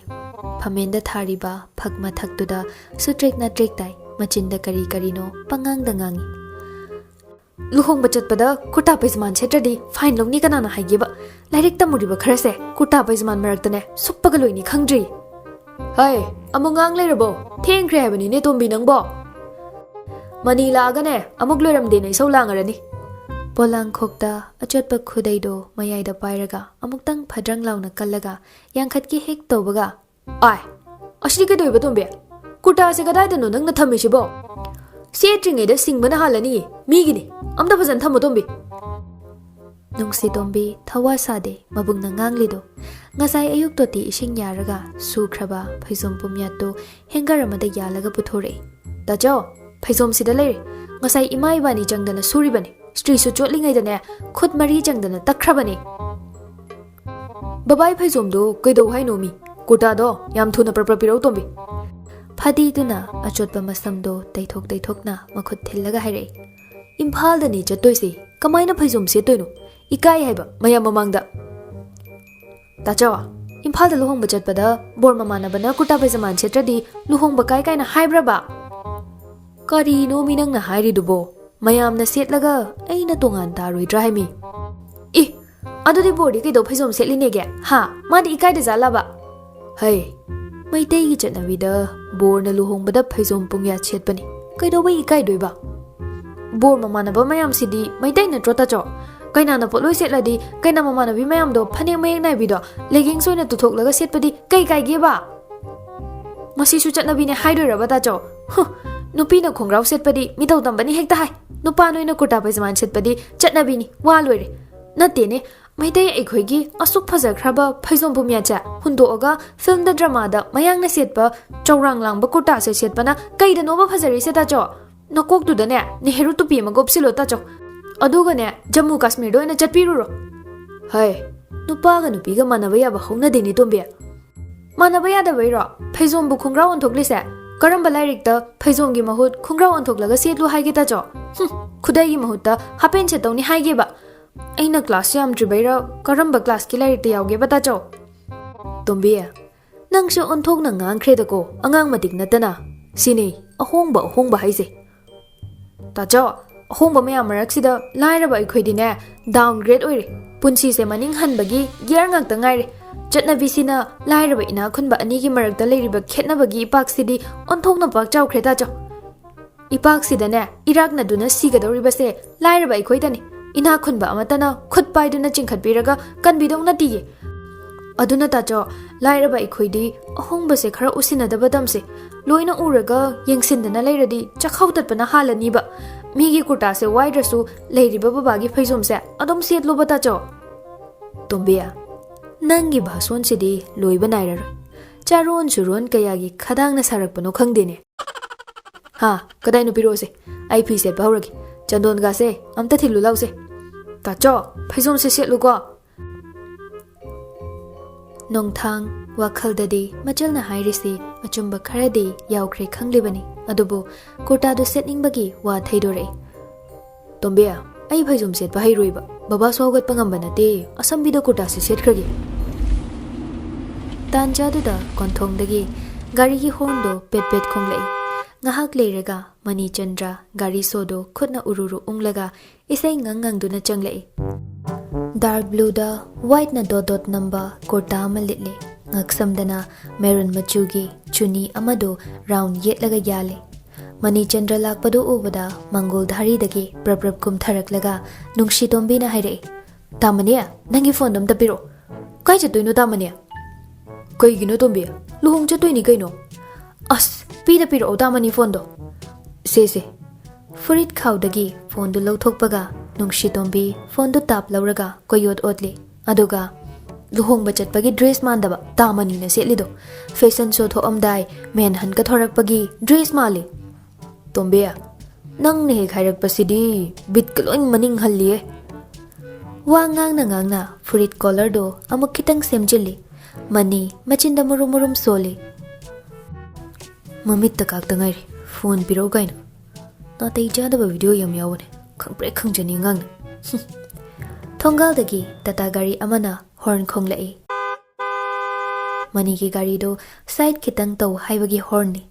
ꯐꯃꯦꯟꯗ ꯊꯥꯔꯤꯕ ꯐꯛ ꯃꯊꯛꯇꯨꯗ ꯁꯨꯇ꯭ꯔꯦꯛ ꯅꯥꯇ꯭ꯔꯦꯛ ꯇꯥꯏ꯫ ꯃꯆꯤꯟꯗ ꯀꯔꯤ ꯀꯔꯤꯅꯣ ꯄꯉꯥꯡꯗ ꯉꯥꯡꯉꯤ꯫ "ꯂꯨꯍꯣꯡꯕ ꯆꯠꯄꯗ ꯀꯨꯔꯇꯥ ꯄꯩꯖꯃꯥꯟ ꯁꯦꯠꯇ꯭ꯔꯗꯤ ꯐꯥꯏꯟ ꯂꯧꯅꯤ ꯀꯅꯥꯅ ꯍꯥꯏꯒꯦꯕ? ꯂꯥꯏꯔꯤꯛ ꯇꯝꯃꯨꯔꯤꯕ ꯈꯔꯁꯦ ꯀꯨꯔꯇꯥ ꯄꯩꯖꯃꯥꯟ ꯃꯔꯛꯇꯅꯦ ꯁꯨꯞꯄꯒ ꯂꯣꯏꯅꯤ ꯈꯪꯗ꯭ꯔꯤ?" "ꯍꯩ, ꯑꯃꯨꯛ ꯉꯥꯡ ꯂꯩꯔꯕꯣ? ꯊꯦꯡꯈ꯭ꯔꯦ ꯍꯥꯏꯕꯅꯤꯅꯦ ꯇꯣꯝꯕꯤ ꯅꯪꯕꯣ꯫ ꯃꯅꯤ ꯂꯥꯛꯑꯒꯅꯦ ꯑꯃꯨꯛ ꯂꯣꯏꯔꯝꯗꯦꯅ ꯏꯁꯧ ꯂꯥꯡꯉꯔꯅꯤ꯫" ꯄꯣꯂꯥꯡꯈꯣꯛꯇ ꯑꯆꯣꯠꯄ ꯈꯨꯗꯩꯗꯣ ꯃꯌꯥꯏꯗ ꯄꯥꯏꯔꯒ ꯑꯃꯨꯛꯇꯪ ꯐꯗ꯭ꯔꯪ ꯂꯥꯎꯅ ꯀꯜꯂꯒ ꯌꯥꯡꯈꯠꯀꯦ ꯍꯦꯛ ꯇꯧꯕꯒ, "ꯑꯥꯏ, ꯑꯁꯤꯗꯤ ꯀꯩꯗꯧꯔꯤꯕ ꯇꯣꯝꯕꯤ? ꯀꯨꯔꯇꯥꯁꯦ ꯀꯗꯥꯏꯗꯅꯣ ꯅꯪꯅ ꯊꯝꯃꯤꯁꯤꯕꯣ? ꯁꯦꯠꯇ꯭ꯔꯤꯉꯩꯗ ꯁꯤꯡꯕꯅ ꯍꯥꯜꯂꯅꯤ꯫ ꯃꯤꯒꯤꯅꯤ꯫ ꯑꯝꯇ ꯐꯖꯅ ꯊꯝꯃꯣ ꯇꯣꯝꯕꯤ꯫" ꯅꯨꯡꯁꯤꯇꯣꯝꯕꯤ ꯊꯋꯥ ꯁꯥꯗꯦ ꯃꯕꯨꯡꯅ ꯉꯥꯡꯂꯤꯗꯣ꯫ ꯉꯁꯥꯏ ꯑꯌꯨꯛ ꯇꯣꯇꯤ ꯏꯁꯤꯡ ꯌꯥꯔꯒ ꯁꯨꯈ꯭ꯔꯕ ꯐꯩꯖꯣꯝ ꯄꯨꯝꯌꯥꯠꯇꯨ ꯍꯦꯡꯒꯔ ꯑꯃꯗ ꯌꯥꯜꯂꯒ ꯄꯨꯊꯣꯔꯛꯏ꯫ "ꯇꯥꯆꯧ, ꯐꯩꯖꯣꯝꯁꯤꯗ ꯂꯩꯔꯦ꯫ ꯉꯁꯥꯏ ꯏꯃꯥ ꯏꯕꯥꯅꯤ ꯆꯪꯗꯅ ꯁꯨꯔꯤꯕꯅꯤ꯫ ꯏꯁꯇ꯭ꯔꯤꯁꯨ ꯆꯣꯠꯂꯤꯉꯩꯗꯅꯦ ꯈꯨꯠ ꯃꯔꯤ ꯆꯪꯗꯅ ꯇꯛꯈ꯭ꯔꯕꯅꯤ꯫" "ꯕꯕꯥꯏ ꯐꯩꯖꯣꯝꯗꯣ ꯀꯩꯗꯧ ꯍꯥꯏꯅꯣ ꯃꯤ? ꯀꯨꯔꯇꯥꯗꯣ ꯌꯥꯝ ꯊꯨꯅ ꯄ꯭ꯔꯞ ꯄ꯭ꯔꯞ ꯄꯤꯔꯧ ꯇꯣꯝꯕꯤ꯫" ꯐꯗꯤꯗꯨꯅ ꯑꯆꯣꯠꯄ ꯃꯁꯝꯗꯣ ꯇꯩꯊꯣꯛ ꯇꯩꯊꯣꯛꯅ ꯃꯈꯨꯠ ꯊꯤꯜꯂꯒ ꯍꯥꯏꯔꯛꯏ꯫ "ꯏꯝꯐꯥꯜꯗꯅꯤ ꯆꯠꯇꯣꯏꯁꯦ, ꯀꯃꯥꯏꯅ ꯐꯩꯖꯣꯝ ꯁꯦꯠꯇꯣꯏꯅꯣ? ꯏꯀꯥꯏ ꯍꯥꯏꯕ ꯃꯌꯥꯝ ꯃꯃꯥꯡꯗ꯫" "ꯇꯥꯆꯧ, ꯏꯝꯐꯥꯜꯗ ꯂꯨꯍꯣꯡꯕ ꯆꯠꯄꯗ ꯕꯣꯔ ꯃꯃꯥꯟꯅꯕꯅ ꯀꯨꯔꯇꯥ ꯄꯩꯖꯃꯥꯟ ꯁꯦꯠꯇ꯭ꯔꯗꯤ ꯂꯨꯍꯣꯡꯕ ꯀꯥꯏ ꯀꯥꯏꯅ ꯍꯥꯏꯕ꯭ꯔꯕ?" "ꯀꯔꯤꯅꯣ ꯃꯤ ꯅꯪꯅ ꯍꯥꯏꯔꯤꯗꯨꯕꯣ? ꯃꯌꯥꯝꯅ ꯁꯦꯠꯂꯒ ꯑꯩꯅ ꯇꯣꯉꯥꯟ ꯇꯥꯔꯣꯏꯗ꯭ꯔꯥ ꯍꯥꯏꯃꯤ?" "ꯑꯦ, ꯑꯗꯨꯗꯤ ꯕꯣꯔꯗꯤ ꯀꯩꯗꯧ ꯐꯩꯖꯣꯝ ꯁꯦꯠꯂꯤꯅꯦꯒꯦ? ꯍꯥ? ꯃꯥꯗꯤ ꯏꯀꯥꯏꯗ ꯖꯥꯠꯂꯕ?" "ꯍꯩ, ꯃꯩꯇꯩꯒꯤ ꯆꯠꯅꯕꯤꯗ ꯕꯣꯔꯅ ꯂꯨꯍꯣꯡꯕꯗ ꯐꯩꯖꯣꯝ ꯄꯨꯡꯌꯥꯠ ꯁꯦꯠꯄꯅꯤ꯫ ꯀꯩꯗꯧꯕꯩ ꯏꯀꯥꯏꯗꯣꯏꯕ? ꯕꯣꯔ ꯃꯃꯥꯟꯅꯕ ꯃꯌꯥꯝꯁꯤꯗꯤ ꯃꯩꯇꯩ ꯅꯠꯇ꯭ꯔꯣ ꯇꯥꯆꯧ? ꯀꯩꯅꯥꯅ ꯄꯣꯠꯂꯣꯏ ꯁꯦꯠꯂꯗꯤ ꯀꯩꯅꯥ ꯃꯃꯥꯟꯅꯕꯤ ꯃꯌꯥꯝꯗꯣ ꯐꯅꯦꯛ ꯃꯌꯦꯛ ꯅꯥꯏꯕꯤꯗꯣ ꯂꯦꯒꯤꯡꯁ ꯑꯣꯏꯅ ꯇꯨꯊꯣꯛꯂꯒ ꯁꯦꯠꯄꯗꯤ ꯀꯩ ꯀꯥꯏꯒꯦꯕ? ꯃꯁꯤꯁꯨ ꯆꯠꯅꯕꯤꯅꯦ ꯍꯥꯏꯗꯣꯏꯔꯕ ꯇꯥꯆꯧ? ꯍꯨ, ꯅꯨꯄꯤꯅ ꯈꯣꯡꯒ꯭ꯔꯥꯎ ꯁꯦꯠꯄꯗꯤ ꯃꯤꯇꯧ ꯇꯝꯕꯅꯤ ꯍꯦꯛꯇ ꯍꯥꯏ꯫ ꯅꯨꯄꯥ ꯅꯣꯏꯅ ꯀꯨꯔꯇꯥ ꯄꯩꯖꯃꯥꯟ ꯁꯦꯠꯄꯗꯤ ꯆꯠꯅꯕꯤꯅꯤ, ꯋꯥ ꯂꯣꯏꯔꯦ꯫ ꯅꯠꯇꯦꯅꯦ, ꯃꯩꯇꯩ ꯑꯩꯈꯣꯏꯒꯤ ꯑꯁꯨꯛ ꯐꯖꯈ꯭ꯔꯕ ꯐꯩꯖꯣꯝ ꯄꯨꯝꯌꯥꯠꯁꯦ ꯍꯨꯟꯗꯣꯛꯑꯒ ꯐꯤꯜꯝꯗ ꯗ꯭ꯔꯃꯥꯗ ꯃꯌꯥꯡꯅ ꯁꯦꯠꯄ ꯆꯧꯔꯥꯡ ꯂꯥꯡꯕ ꯀꯨꯔꯇꯥꯁꯦ ꯁꯦꯠꯄꯅ ꯀꯩꯗꯅꯣꯕ ꯐꯖꯔꯤꯁꯦ ꯇꯥꯆꯧ? ꯅꯀꯣꯛꯇꯨꯗꯅꯦ ꯅꯦꯍꯔꯨ ꯇꯨꯄꯤ ꯑꯃꯒ ꯎꯞꯁꯤꯜꯂꯣ ꯇꯥꯆꯧ꯫ ꯑꯗꯨꯒꯅꯦ ꯖꯝꯃꯨ ꯀꯥꯁꯃꯤꯔꯗ ꯑꯣꯏꯅ ꯆꯠꯄꯤꯔꯨꯔꯣ꯫ ꯍꯩ, ꯅꯨꯄꯥꯒ ꯅꯨꯄꯤꯒ ꯃꯥꯟꯅꯕ ꯌꯥꯕ ꯍꯧꯅꯗꯦꯅꯦ ꯇꯣꯝꯕꯤ꯫ ꯃꯥꯟꯅꯕ ꯌꯥꯗꯕꯩꯔꯣ ꯐꯩꯖꯣꯝꯕꯨ ꯈꯣꯡꯒ꯭ꯔꯥꯎ ꯑꯣꯟꯊꯣꯛꯂꯤꯁꯦ? ꯀꯔꯝꯕ ꯂꯥꯏꯔꯤꯛꯇ ꯐꯩꯖꯣꯝꯒꯤ ꯃꯍꯨꯠ ꯈꯣꯡꯒ꯭ꯔꯥꯎ ꯑꯣꯟꯊꯣꯛꯂꯒ ꯁꯦꯠꯂꯨ ꯍꯥꯏꯒꯦ ꯇꯥꯆꯧ? ꯍꯨꯝ, ꯈꯨꯗꯩꯒꯤ ꯃꯍꯨꯠꯇ ꯍꯥꯄꯦꯟ ꯁꯦꯠꯇꯧꯅꯤ ꯍꯥꯏꯒꯦꯕ꯫ ꯑꯩꯅ ꯀ꯭ꯂꯥꯁ ꯌꯥꯝꯗ꯭ꯔꯤꯕꯩꯔꯥ ꯀꯔꯝꯕ ꯀ꯭ꯂꯥꯁꯀꯤ ꯂꯥꯏꯔꯤꯛꯇ ꯌꯥꯎꯒꯦꯕ ꯇꯥꯆꯧ? ꯇꯣꯝꯕꯤ, ꯅꯪꯁꯨ ꯑꯣꯟꯊꯣꯛꯅ ꯉꯥꯡꯈ꯭ꯔꯦꯗꯀꯣ, ꯑꯉꯥꯡ ꯃꯇꯤꯛ ꯅꯠꯇꯅ꯫ ꯁꯤꯅꯤ ꯑꯍꯣꯡꯕ ꯑꯍꯣꯡꯕ ꯍꯥꯏꯁꯦ꯫ ꯇꯥꯆꯧ, ꯑꯍꯣꯡꯕ ꯃꯌꯥꯝ ꯃꯔꯛꯁꯤꯗ ꯂꯥꯏꯔꯕ ꯑꯩꯈꯣꯏꯗꯤꯅꯦ, ꯗꯥꯎꯟ ꯒ꯭ꯔꯦꯗ ꯑꯣꯏꯔꯦ꯫ ꯄꯨꯟꯁꯤꯁꯦ ꯃꯅꯤꯡ ꯍꯟꯕꯒꯤ ꯒꯤꯌꯔ ꯉꯥꯛꯇ ꯉꯥꯏꯔꯦ꯫ ꯆꯠꯅꯕꯤꯁꯤꯅ ꯂꯥꯏꯔꯕ ꯏꯅꯥꯛ ꯈꯨꯟꯕ ꯑꯅꯤꯒꯤ ꯃꯔꯛꯇ ꯂꯩꯔꯤꯕ ꯈꯦꯠꯅꯕꯒꯤ ꯏꯄꯥꯛꯁꯤꯗꯤ ꯑꯣꯟꯊꯣꯛꯅ ꯄꯥꯛ ꯆꯥꯎꯈ꯭ꯔꯦ ꯇꯥꯆꯧ꯫ ꯏꯄꯥꯛꯁꯤꯗꯅꯦ ꯏꯔꯥꯛꯅꯗꯨꯅ ꯁꯤꯒꯗꯧꯔꯤꯕꯁꯦ ꯂꯥꯏꯔꯕ ꯑꯩꯈꯣꯏꯗꯅꯤ꯫ ꯏꯅꯥꯛ ꯈꯨꯟꯕ ꯑꯃꯠꯇꯅ ꯈꯨꯠ ꯄꯥꯏꯗꯨꯅ ꯆꯤꯡꯈꯠꯄꯤꯔꯒ ꯀꯟꯕꯤꯗꯧ ꯅꯠꯇꯤꯌꯦ꯫ ꯑꯗꯨꯅ ꯇꯥꯆꯧ, ꯂꯥꯏꯔꯕ ꯑꯩꯈꯣꯏꯗꯤ ꯑꯍꯣꯡꯕꯁꯦ ꯈꯔ ꯎꯁꯤꯟꯅꯗꯕ ꯇꯝꯁꯦ꯫ ꯂꯣꯏꯅ ꯎꯔꯒ ꯌꯦꯡꯁꯤꯟꯗꯅ ꯂꯩꯔꯗꯤ ꯆꯥꯛꯈꯥꯎ ꯇꯠꯄꯅ ꯍꯥꯜꯂꯅꯤꯕ꯫ ꯃꯤꯒꯤ ꯀꯨꯔꯇꯥꯁꯦ ꯋꯥꯏꯗ꯭ꯔꯁꯨ ꯂꯩꯔꯤꯕ ꯕꯕꯥꯒꯤ ꯐꯩꯖꯣꯝꯁꯦ ꯑꯗꯨꯝ ꯁꯦꯠꯂꯨꯕ ꯇꯥꯆꯧ꯫ ꯇꯣꯝꯕꯤ, ꯅꯪꯒꯤ ꯚꯥꯁꯣꯟꯁꯤꯗꯤ ꯂꯣꯏꯕ ꯅꯥꯏꯔꯔꯣꯏ꯫ ꯆꯥꯔꯣꯟ ꯁꯨꯔꯣꯟ ꯀꯌꯥꯒꯤ ꯈꯗꯥꯡꯅ ꯁꯥꯔꯛꯄꯅꯣ ꯈꯪꯗꯦꯅꯦ꯫ ꯍꯥ, ꯀꯗꯥꯏꯅꯣ ꯄꯤꯔꯛꯑꯣꯁꯦ, ꯑꯩ ꯐꯤ ꯁꯦꯠꯄ ꯍꯧꯔꯒꯦ꯫ ꯆꯟꯗꯣꯟꯒꯁꯦ ꯑꯝꯇ ꯊꯤꯜꯂꯨ ꯂꯥꯎꯁꯦ꯫ ꯇꯥꯆꯧ, ꯐꯩꯖꯣꯝꯁꯦ ꯁꯦꯠꯂꯨꯀꯣ꯫ ꯅꯣꯡꯊꯥꯡ ꯋꯥꯈꯜꯗꯗꯤ ꯃꯆꯜꯅ ꯍꯥꯏꯔꯤꯁꯤ ꯑꯆꯨꯝꯕ ꯈꯔꯗꯤ ꯌꯥꯎꯈ꯭ꯔꯦ ꯈꯪꯂꯤꯕꯅꯤ, ꯑꯗꯨꯕꯨ ꯀꯨꯔꯇꯥꯗꯨ ꯁꯦꯠꯅꯤꯡꯕꯒꯤ ꯋꯥ ꯊꯩꯗꯣꯔꯛꯏ꯫ ꯇꯣꯝꯕꯤ, ꯑꯩ ꯐꯩꯖꯣꯝ ꯁꯦꯠꯄ ꯍꯩꯔꯣꯏꯕ꯫ ꯕꯕꯥꯁꯨ ꯍꯧꯒꯠꯄ ꯉꯝꯕ ꯅꯠꯇꯦ, ꯑꯁꯝꯕꯤꯗ ꯀꯨꯔꯇꯥꯁꯦ ꯁꯦꯠꯈ꯭ꯔꯒꯦ꯫ ꯇꯥꯟꯖꯥꯗꯨꯗ ꯀꯣꯟꯊꯣꯡꯗꯒꯤ ꯒꯥꯔꯤꯒꯤ ꯍꯣꯔꯟꯗꯣ ꯄꯦꯠ ꯄꯦꯠ ꯈꯣꯡꯂꯛꯏ꯫ ꯉꯥꯏꯍꯥꯛ ꯂꯩꯔꯒ ꯃꯅꯤꯆꯟꯗ꯭ꯔ ꯒꯥꯔꯤ ꯁꯣꯗꯣ ꯈꯨꯠꯅ ꯎꯔꯨꯔꯨ ꯎꯪꯂꯒ ꯏꯁꯩ ꯉꯪ ꯉꯪꯗꯨꯅ ꯆꯪꯂꯛꯏ꯫ ꯗꯥꯔꯛ ꯕ꯭ꯂꯨꯗ ꯋꯥꯏꯠꯅ ꯗꯣꯠ ꯗꯣꯠ ꯅꯝꯕ ꯀꯨꯔꯇꯥ ꯑꯃ ꯂꯤꯠꯂꯤ꯫ ꯉꯛꯁꯝꯗꯅ ꯃꯦꯔꯨꯟ ꯃꯆꯨꯒꯤ ꯆꯨꯅꯤ ꯑꯃꯗꯨ ꯔꯥꯎꯟ ꯌꯦꯠꯂꯒ ꯌꯥꯜꯂꯤ꯫ ꯃꯅꯤꯆꯟꯗ꯭ꯔ ꯂꯥꯛꯄꯗꯨ ꯎꯕꯗ ꯃꯪꯒꯣꯜ ꯙꯥꯔꯤꯗꯒꯤ ꯄ꯭ꯔꯞ ꯄ꯭ꯔꯞ ꯀꯨꯝꯊꯔꯛꯂꯒ ꯅꯨꯡꯁꯤꯇꯣꯝꯕꯤꯅ ꯍꯥꯏꯔꯛꯏ, "ꯇꯥꯃꯅꯤ, ꯅꯪꯒꯤ ꯐꯣꯟꯗꯣ ꯑꯝꯇ ꯄꯤꯔꯛꯑꯣ꯫" "ꯀꯥꯏ ꯆꯠꯇꯣꯏꯅꯣ ꯇꯥꯃꯅꯤ?" "ꯀꯩꯒꯤꯅꯣ ꯇꯣꯝꯕꯤ? ꯂꯨꯍꯣꯡ ꯆꯠꯇꯣꯏꯅꯤ ꯀꯩꯅꯣ꯫" "ꯑꯁ, ꯄꯤꯗ ꯄꯤꯔꯛꯑꯣ ꯇꯥꯃꯅꯤ ꯐꯣꯟꯗꯣ꯫" "ꯁꯦ ꯁꯦ꯫" ꯐꯨꯔꯤꯠ ꯈꯥꯎꯗꯒꯤ ꯐꯣꯟꯗꯨ ꯂꯧꯊꯣꯛꯄꯒ ꯅꯨꯡꯁꯤꯇꯣꯝꯕꯤ ꯐꯣꯟꯗꯨ ꯇꯥꯞ ꯂꯧꯔꯒ ꯀꯣꯏꯌꯣꯠ ꯑꯣꯠꯂꯤ꯫ ꯑꯗꯨꯒ, "ꯂꯨꯍꯣꯡꯕ ꯆꯠꯄꯒꯤ ꯗ꯭ꯔꯦꯁ ꯃꯥꯟꯗꯕ ꯇꯥꯃꯅꯤꯅ ꯁꯦꯠꯂꯤꯗꯣ꯫ ꯐꯦꯁꯟ ꯁꯣ ꯊꯣꯛꯑꯝꯗꯥꯏ ꯃꯦꯟ ꯍꯟꯀ ꯊꯣꯔꯛꯄꯒꯤ ꯗ꯭ꯔꯦꯁ ꯃꯥꯜꯂꯤ꯫" "ꯇꯣꯝꯕꯤ, ꯅꯪꯅ ꯍꯦꯛ ꯍꯥꯏꯔꯛꯄꯁꯤꯗꯤ ꯕꯤꯠꯀ ꯂꯣꯏ ꯃꯅꯤꯡ ꯍꯜꯂꯤꯌꯦ꯫" ꯋꯥ ꯉꯥꯡꯅ ꯉꯥꯡꯅ ꯐꯨꯔꯤꯠ ꯀꯣꯂꯔꯗꯣ ꯑꯃꯨꯛ ꯈꯤꯇꯪ ꯁꯦꯝꯖꯤꯜꯂꯤ꯫ ꯃꯅꯤ ꯃꯆꯤꯟꯗ ꯃꯨꯔꯨꯝ ꯃꯨꯔꯨꯝ ꯁꯣꯜꯂꯤ꯫ ꯃꯃꯤꯠꯇ ꯀꯥꯛꯇ ꯉꯥꯏꯔꯤ꯫ ꯐꯣꯟ ꯄꯤꯔꯛꯎ ꯀꯥꯏꯅ꯫ ꯅꯥꯇꯩ ꯆꯥꯗꯕ ꯚꯤꯗꯤꯑꯣ ꯌꯥꯝ ꯌꯥꯎꯕꯅꯦ꯫ ꯈꯪꯄ꯭ꯔꯦꯛ ꯈꯪꯖꯅꯤ ꯑꯉꯥꯡꯅ꯫ ꯍꯨꯝ꯫ ꯊꯣꯡꯒꯥꯜꯗꯒꯤ ꯇꯥꯇꯥ ꯒꯥꯔꯤ ꯑꯃꯅ ꯍꯣꯔꯟ ꯈꯣꯡꯂꯛꯏ꯫ ꯃꯅꯤꯒꯤ ꯒꯥꯔꯤꯗꯨ ꯁꯥꯏꯠ ꯈꯤꯇꯪ ꯇꯧ ꯍꯥꯏꯕꯒꯤ ꯍꯣꯔꯟꯅꯤ꯫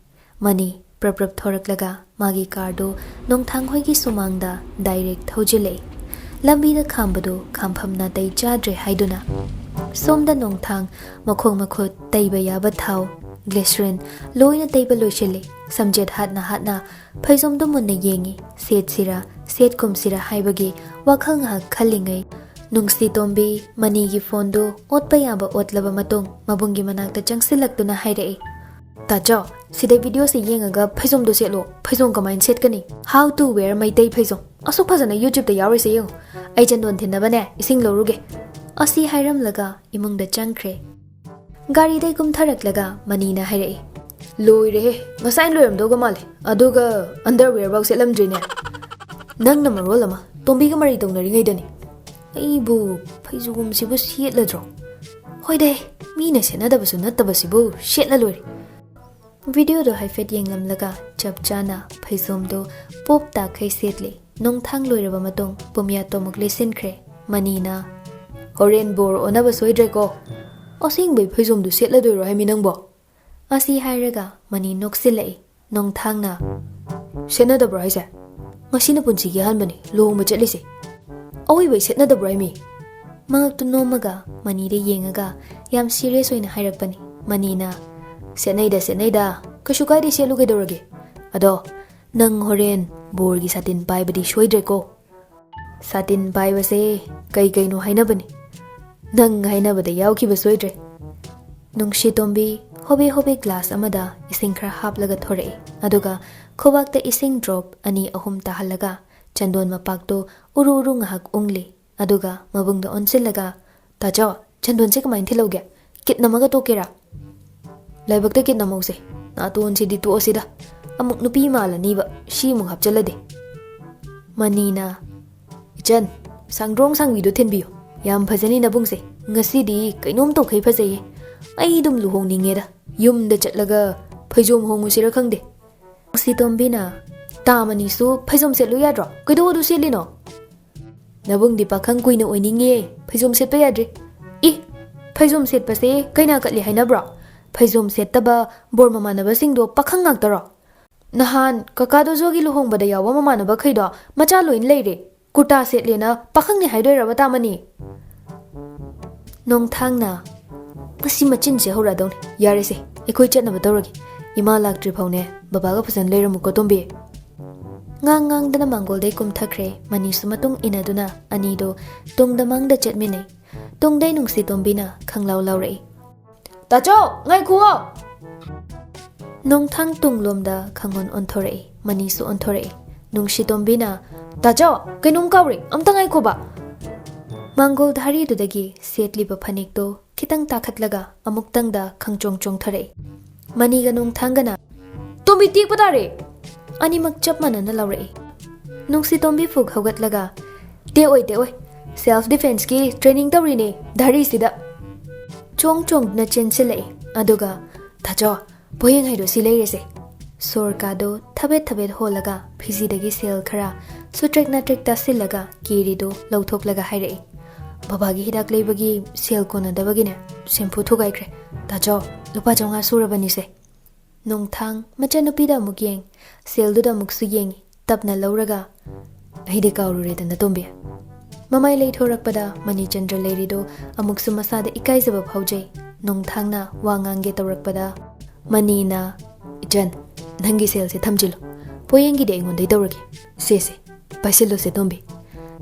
ꯃꯅꯤ ꯄ꯭ꯔꯞ ꯄ꯭ꯔꯞ ꯊꯣꯔꯛꯂꯒ ꯃꯥꯒꯤ ꯀꯥꯔꯗꯨ ꯅꯣꯡꯊꯥꯡ ꯍꯣꯏꯒꯤ ꯁꯨꯃꯥꯡꯗ ꯗꯥꯏꯔꯦꯛ ꯊꯧꯖꯤꯜꯂꯛꯏ꯫ ꯂꯝꯕꯤꯗ ꯈꯥꯝꯕꯗꯨ ꯈꯥꯝꯐꯝ ꯅꯥꯇꯩ ꯆꯥꯗ꯭ꯔꯦ ꯍꯥꯏꯗꯨꯅ ꯁꯣꯝꯗ ꯅꯣꯡꯊꯥꯡ ꯃꯈꯣꯡ ꯃꯈꯨꯠ ꯇꯩꯕ ꯌꯥꯕ ꯊꯥꯎ, ꯒ꯭ꯂꯤꯁꯔꯤꯟ ꯂꯣꯏꯅ ꯇꯩꯕ ꯂꯣꯏꯁꯤꯜꯂꯤ꯫ ꯁꯝꯖꯦꯠ ꯍꯥꯠꯅ ꯍꯥꯠꯅ ꯐꯩꯖꯣꯝꯗꯨ ꯃꯨꯟꯅ ꯌꯦꯡꯉꯤ꯫ ꯁꯦꯠꯁꯤꯔꯥ ꯁꯦꯠꯀꯨꯝꯁꯤꯔꯥ ꯍꯥꯏꯕꯒꯤ ꯋꯥꯈꯜ ꯉꯥꯏꯍꯥꯛ ꯈꯜꯂꯤꯉꯩ ꯅꯨꯡꯁꯤ ꯇꯣꯝꯕꯤ ꯃꯅꯤꯒꯤ ꯐꯣꯟꯗꯨ ꯑꯣꯠꯄ ꯌꯥꯕ ꯑꯣꯠꯂꯕ ꯃꯇꯨꯡ ꯃꯕꯨꯡꯒꯤ ꯃꯅꯥꯛꯇ ꯆꯪꯁꯤꯜꯂꯛꯇꯨꯅ ꯍꯥꯏꯔꯛꯏ, "ꯇꯥꯆꯧ, ꯁꯤꯗ ꯚꯤꯗꯤꯑꯣꯁꯤ ꯌꯦꯡꯉꯒ ꯐꯩꯖꯣꯝꯗꯣ ꯁꯦꯠꯂꯣ꯫ ꯐꯩꯖꯣꯝ ꯀꯃꯥꯏꯅ ꯁꯦꯠꯀꯅꯤ? How to wear ꯃꯩꯇꯩ ꯐꯩꯖꯣꯝ꯫ ꯑꯁꯨꯛ ꯐꯖꯅ YouTubeꯇ ꯌꯥꯎꯔꯤꯁꯦ ꯌꯦꯡꯉꯨ꯫ ꯑꯩ ꯆꯟꯗꯣꯟ ꯊꯤꯟꯅꯕꯅꯦ ꯏꯁꯤꯡ ꯂꯧꯔꯨꯒꯦ"꯫ ꯑꯁꯤ ꯍꯥꯏꯔꯝꯂꯒ ꯏꯃꯨꯡꯗ ꯆꯪꯈ꯭ꯔꯦ꯫ ꯒꯥꯔꯤꯗꯩ ꯀꯨꯝꯊꯔꯛꯂꯒ ꯃꯅꯤꯅ ꯍꯥꯏꯔꯛꯏ, "ꯂꯣꯏꯔꯦꯍꯦ, ꯉꯁꯥꯏ ꯂꯣꯏꯔꯝꯗꯧꯒ ꯃꯥꯜꯂꯦ꯫ ꯑꯗꯨꯒ underwear ꯐꯥꯎ ꯁꯦꯠꯂꯝꯗ꯭ꯔꯤꯅꯦ꯫ ꯅꯪꯅ ꯃꯔꯣꯜ ꯑꯃ ꯇꯣꯝꯕꯤꯒ ꯃꯔꯩ ꯇꯧꯅꯔꯤꯉꯩꯗꯅꯤ꯫ ꯑꯩꯕꯨ ꯐꯩꯖꯣꯝꯁꯤꯕꯨ ꯁꯦꯠꯂꯗ꯭ꯔꯣ? ꯍꯣꯏꯗ, ꯃꯤꯅ ꯁꯦꯠꯅꯗꯕꯁꯨ ꯅꯠꯇꯕꯁꯤꯕꯨ ꯁꯦꯠꯂ ꯂꯣꯏꯔꯦ"꯫ ꯚꯤꯗꯤꯑꯣꯗꯣ ꯍꯥꯏꯐꯦꯠ ꯌꯦꯡꯂꯝꯂꯒ ꯆꯞ ꯆꯥꯅ ꯐꯩꯖꯣꯝꯗꯣ ꯄꯣꯞ ꯇꯥꯈꯩ ꯁꯦꯠꯂꯤ꯫ ꯅꯣꯡꯊꯥꯡ ꯂꯣꯏꯔꯕ ꯃꯇꯨꯡ ꯄꯨꯝꯌꯥꯠꯇꯣ ꯑꯃꯨꯛ ꯂꯤꯠꯁꯤꯟꯈ꯭ꯔꯦ꯫ ꯃꯅꯤꯅ, "ꯍꯣꯔꯦꯟ ꯕꯣꯔ ꯑꯣꯟꯅꯕ ꯁꯣꯏꯗ꯭ꯔꯦꯀꯣ꯫ ꯑꯁꯦꯡꯕꯩ ꯐꯩꯖꯣꯝꯗꯨ ꯁꯦꯠꯂꯗꯣꯏꯔꯣ ꯍꯥꯏꯃꯤ ꯅꯪꯕꯣ?" ꯑꯁꯤ ꯍꯥꯏꯔꯒ ꯃꯅꯤ ꯅꯣꯛꯁꯤꯜꯂꯛꯏ꯫ ꯅꯣꯡꯊꯥꯡꯅ, "ꯁꯦꯠꯅꯗꯕ꯭ꯔꯣ ꯍꯥꯏꯁꯦ? ꯉꯁꯤꯅ ꯄꯨꯟꯁꯤꯒꯤ ꯑꯍꯥꯟꯕꯅꯤ ꯂꯨꯍꯣꯡꯕ ꯆꯠꯂꯤꯁꯦ꯫ ꯑꯋꯣꯏꯕꯩ ꯁꯦꯠꯅꯗꯕ꯭ꯔꯣ ꯍꯥꯏꯃꯤ?" ꯃꯉꯛꯇꯨ ꯅꯣꯝꯃꯒ ꯃꯅꯤꯗ ꯌꯦꯡꯉꯒ ꯌꯥꯝ ꯁꯤꯔꯤꯌꯁ ꯑꯣꯏꯅ ꯍꯥꯏꯔꯛꯄꯅꯤ꯫ ꯃꯅꯤꯅ, "ꯁꯦꯠꯅꯩꯗ, ꯁꯦꯠꯅꯩꯗ꯫ ꯀꯩꯁꯨ ꯀꯥꯏꯗꯦ, ꯁꯦꯠꯂꯨ ꯀꯩꯗꯧꯔꯒꯦ? ꯑꯗꯣ ꯅꯪ ꯍꯣꯔꯦꯟ ꯕꯣꯔꯒꯤ ꯁꯥꯇꯤꯟ ꯄꯥꯏꯕꯗꯤ ꯁꯣꯏꯗ꯭ꯔꯦꯀꯣ"꯫ ꯁꯥꯇꯤꯟ ꯄꯥꯏꯕꯁꯦ ꯀꯩ ꯀꯩꯅꯣ ꯍꯥꯏꯅꯕꯅꯤ꯫ ꯅꯪ ꯍꯥꯏꯅꯕꯗ ꯌꯥꯎꯈꯤꯕ ꯁꯣꯏꯗ꯭ꯔꯦ꯫ ꯅꯨꯡꯁꯤ ꯇꯣꯝꯕꯤ ꯍꯣꯕꯦ ꯍꯣꯕꯦ ꯒ꯭ꯂꯥꯁ ꯑꯃꯗ ꯏꯁꯤꯡ ꯈꯔ ꯍꯥꯞꯂꯒ ꯊꯣꯔꯛꯏ꯫ ꯑꯗꯨꯒ ꯈꯨꯕꯥꯛꯇ ꯏꯁꯤꯡ ꯗ꯭ꯔꯣꯞ ꯑꯅꯤ ꯑꯍꯨꯝ ꯇꯥꯍꯜꯂꯒ ꯆꯟꯗꯣꯟ ꯃꯄꯥꯛꯇꯨ ꯎꯔꯨ ꯎꯔꯨ ꯉꯥꯏꯍꯥꯛ ꯎꯪꯂꯤ꯫ ꯑꯗꯨꯒ ꯃꯕꯨꯡꯗ ꯑꯣꯟꯁꯤꯜꯂꯒ, "ꯇꯥꯆꯧ, ꯆꯟꯗꯣꯟꯁꯦ ꯀꯃꯥꯏꯅ ꯊꯤꯜꯍꯧꯒꯦ? ꯀꯤꯠ ꯅꯝꯃꯒ ꯇꯣꯛꯀꯦꯔꯥ?" "ꯂꯥꯏꯕꯛꯇ ꯀꯤꯠ ꯅꯝꯍꯧꯁꯦ꯫ ꯅꯥꯇꯣꯟꯁꯤꯗꯤ ꯇꯣꯛꯑꯁꯤꯗ꯫ ꯑꯃꯨꯛ ꯅꯨꯄꯤ ꯃꯥꯜꯂꯅꯤꯕ, ꯁꯤ ꯑꯃꯨꯛ ꯍꯥꯞꯆꯜꯂꯗꯤ"꯫ ꯃꯅꯤꯅ, "ꯏꯆꯟ, ꯁꯥꯡꯗ꯭ꯔꯣꯡ ꯁꯥꯡꯕꯤꯗꯣ ꯊꯤꯟꯕꯤꯌꯨ꯫ ꯌꯥꯝ ꯐꯖꯅꯤ ꯅꯕꯨꯡꯁꯦ꯫ ꯉꯁꯤꯗꯤ ꯀꯩꯅꯣꯝ ꯇꯧꯈꯩ ꯐꯖꯩꯌꯦ꯫ ꯑꯩ ꯑꯗꯨꯝ ꯂꯨꯍꯣꯡꯅꯤꯡꯉꯦꯗ꯫ ꯌꯨꯝꯗ ꯆꯠꯂꯒ ꯐꯩꯖꯣꯝ ꯍꯣꯡꯉꯨꯁꯤꯔ ꯈꯪꯗꯦ꯫ ꯅꯨꯡꯁꯤꯇꯣꯝꯕꯤꯅ, "ꯇꯥ ꯃꯅꯤꯁꯨ ꯐꯩꯖꯣꯝ ꯁꯦꯠꯂꯨ ꯌꯥꯗ꯭ꯔꯣ? ꯀꯩꯗꯧꯕꯗꯨ ꯁꯦꯠꯂꯤꯅꯣ? ꯅꯕꯨꯡꯗꯤ ꯄꯥꯈꯪ ꯀꯨꯏꯅ ꯑꯣꯏꯅꯤꯡꯉꯦ, ꯐꯩꯖꯣꯝ ꯁꯦꯠꯄ ꯌꯥꯗ꯭ꯔꯤ꯫ ꯏ, ꯐꯩꯖꯣꯝ ꯁꯦꯠꯄꯁꯦ ꯀꯩꯅꯥ ꯀꯠꯂꯤ ꯍꯥꯏꯅꯕ꯭ꯔꯣ? ꯐꯩꯖꯣꯝ ꯁꯦꯠꯇꯕ ꯕꯣꯔ ꯃꯃꯥꯟꯅꯕꯁꯤꯡꯗꯣ ꯄꯥꯈꯪ ꯉꯥꯛꯇꯔꯣ? ꯅꯍꯥꯟ ꯀꯀꯥ ꯗꯣꯖꯣꯒꯤ ꯂꯨꯍꯣꯡꯕꯗ ꯌꯥꯎꯕ ꯃꯃꯥꯟꯅꯕꯈꯩꯗꯣ ꯃꯆꯥ ꯂꯣꯏꯅ ꯂꯩꯔꯦ꯫ ꯀꯨꯔꯇꯥ ꯁꯦꯠꯂꯦꯅ ꯄꯥꯈꯪꯅꯤ ꯍꯥꯏꯗꯣꯏꯔꯕ ꯇꯥꯃꯅꯤ?" ꯅꯣꯡꯊꯥꯡꯅ, "ꯃꯁꯤ ꯃꯆꯤꯟꯁꯦ ꯍꯧꯔꯛꯑꯗꯧꯅꯤ꯫ ꯌꯥꯔꯦꯁꯦ, ꯑꯩꯈꯣꯏ ꯆꯠꯅꯕ ꯇꯧꯔꯒꯦ꯫ ꯏꯃꯥ ꯂꯥꯛꯇ꯭ꯔꯤ ꯐꯥꯎꯅꯦ ꯕꯕꯥꯒ ꯐꯖꯅ ꯂꯩꯔꯝꯃꯨꯀꯣ, ꯇꯣꯝꯕꯤ꯫" ꯉꯥꯡ ꯉꯥꯡꯗꯅ ꯃꯥꯡꯒꯣꯜꯗꯩ ꯀꯨꯝꯊꯈ꯭ꯔꯦ꯫ ꯃꯅꯤꯁꯨ ꯃꯇꯨꯡ ꯏꯟꯅꯗꯨꯅ ꯑꯅꯤꯗꯣ ꯇꯨꯡꯗ ꯃꯥꯡꯗ ꯆꯠꯃꯤꯟꯅꯩ꯫ ꯇꯨꯡꯗꯩ ꯅꯨꯡꯁꯤꯇꯣꯝꯕꯤꯅ ꯈꯪꯂꯥꯎ ꯂꯥꯎꯔꯛꯏ, "ꯇꯥꯆꯧ, ꯉꯥꯏꯈꯨꯑꯣ!" ꯅꯣꯡꯊꯥꯡ ꯇꯨꯡꯂꯣꯝꯗ ꯈꯪꯑꯣꯟ ꯑꯣꯟꯊꯣꯔꯛꯏ꯫ ꯃꯅꯤꯁꯨ ꯑꯣꯟꯊꯣꯔꯛꯏ꯫ ꯅꯨꯡꯁꯤꯇꯣꯝꯕꯤꯅ, "ꯇꯥꯆꯧ, ꯀꯩꯅꯣꯝ ꯀꯥꯎꯔꯦ, ꯑꯝꯇ ꯉꯥꯏꯈꯣꯕ!" ꯃꯥꯡꯒꯣꯜ ꯙꯥꯔꯤꯗꯨꯗꯒꯤ ꯁꯦꯠꯂꯤꯕ ꯐꯅꯦꯛꯇꯣ ꯈꯤꯇꯪ ꯇꯥꯈꯠꯂꯒ ꯑꯃꯨꯛꯇꯪꯗ ꯈꯪꯆꯣꯡ ꯆꯣꯡꯊꯔꯛꯏ꯫ ꯃꯅꯤꯒ ꯅꯣꯡꯊꯥꯡꯒꯅ, "ꯇꯣꯝꯕꯤ, ꯇꯦꯛꯄ ꯇꯥꯔꯦ!" ꯑꯅꯤꯃꯛ ꯆꯞ ꯃꯥꯟꯅꯅ ꯂꯥꯎꯔꯛꯏ꯫ ꯅꯨꯡꯁꯤꯇꯣꯝꯕꯤ ꯐꯨꯛ ꯍꯧꯒꯠꯂꯒ, "ꯇꯦꯛꯑꯣꯏ, ꯇꯦꯛꯑꯣꯏ꯫ Self defenseꯀꯤ training ꯇꯧꯔꯤꯅꯦ ꯙꯥꯔꯤꯁꯤꯗ꯫" ꯆꯣꯡ ꯆꯣꯡꯗꯨꯅ ꯆꯦꯟꯁꯤꯜꯂꯛꯏ꯫ ꯑꯗꯨꯒ, "ꯇꯥꯆꯧ, ꯄꯣꯌꯦꯡ ꯍꯥꯏꯗꯣ ꯁꯤ ꯂꯩꯔꯦꯁꯦ꯫" ꯁꯣꯔ ꯀꯥꯗꯣ ꯊꯕꯦꯠ ꯊꯕꯦꯠ ꯍꯣꯜꯂꯒ ꯐꯤꯖꯤꯗꯒꯤ ꯁꯦꯜ ꯈꯔ ꯁꯨꯇ꯭ꯔꯦꯛ ꯅꯥꯇ꯭ꯔꯦꯛ ꯇꯥꯁꯤꯜꯂꯒ ꯀꯦꯔꯤꯗꯣ ꯂꯧꯊꯣꯛꯂꯒ ꯍꯥꯏꯔꯛꯏ, "ꯕꯕꯥꯒꯤ ꯍꯤꯗꯥꯛ ꯂꯩꯕꯒꯤ ꯁꯦꯜ ꯀꯣꯟꯅꯗꯕꯒꯤꯅꯦ, ꯁꯦꯝꯐꯨ ꯊꯨꯒꯥꯏꯈ꯭ꯔꯦ꯫ ꯇꯥꯆꯧ, ꯂꯨꯄꯥ ꯆꯥꯝꯃꯉꯥ ꯁꯨꯔꯕꯅꯤꯁꯦ꯫" ꯅꯣꯡꯊꯥꯡ ꯃꯆꯟꯅꯨꯄꯤꯗ ꯑꯃꯨꯛ ꯌꯦꯡ, ꯁꯦꯜꯗꯨꯗ ꯑꯃꯨꯛꯁꯨ ꯌꯦꯡꯉꯤ꯫ ꯇꯞꯅ ꯂꯧꯔꯒ, "ꯑꯩꯗꯤ ꯀꯥꯎꯔꯨꯔꯦꯗꯅ, ꯇꯣꯝꯕꯤ꯫" ꯃꯃꯥꯏ ꯂꯩꯊꯣꯔꯛꯄꯗ ꯃꯅꯤꯆꯟꯗ꯭ꯔ ꯂꯩꯔꯤꯗꯨ ꯑꯃꯨꯛꯁꯨ ꯃꯁꯥꯗ ꯏꯀꯥꯏꯖꯕ ꯐꯥꯎꯖꯩ꯫ ꯅꯣꯡꯊꯥꯡꯅ ꯋꯥ ꯉꯥꯡꯒꯦ ꯇꯧꯔꯛꯄꯗ, ꯃꯅꯤꯅ, "ꯏꯆꯟ, ꯅꯪꯒꯤ ꯁꯦꯜꯁꯦ ꯊꯝꯖꯤꯜꯂꯨ꯫ ꯄꯣꯌꯦꯡꯒꯤꯗꯤ ꯑꯩꯉꯣꯟꯗꯩ ꯇꯧꯔꯒꯦ꯫ ꯁꯦ, ꯁꯦ, ꯄꯥꯏꯁꯤꯜꯂꯨꯁꯦ, ꯇꯣꯝꯕꯤ꯫"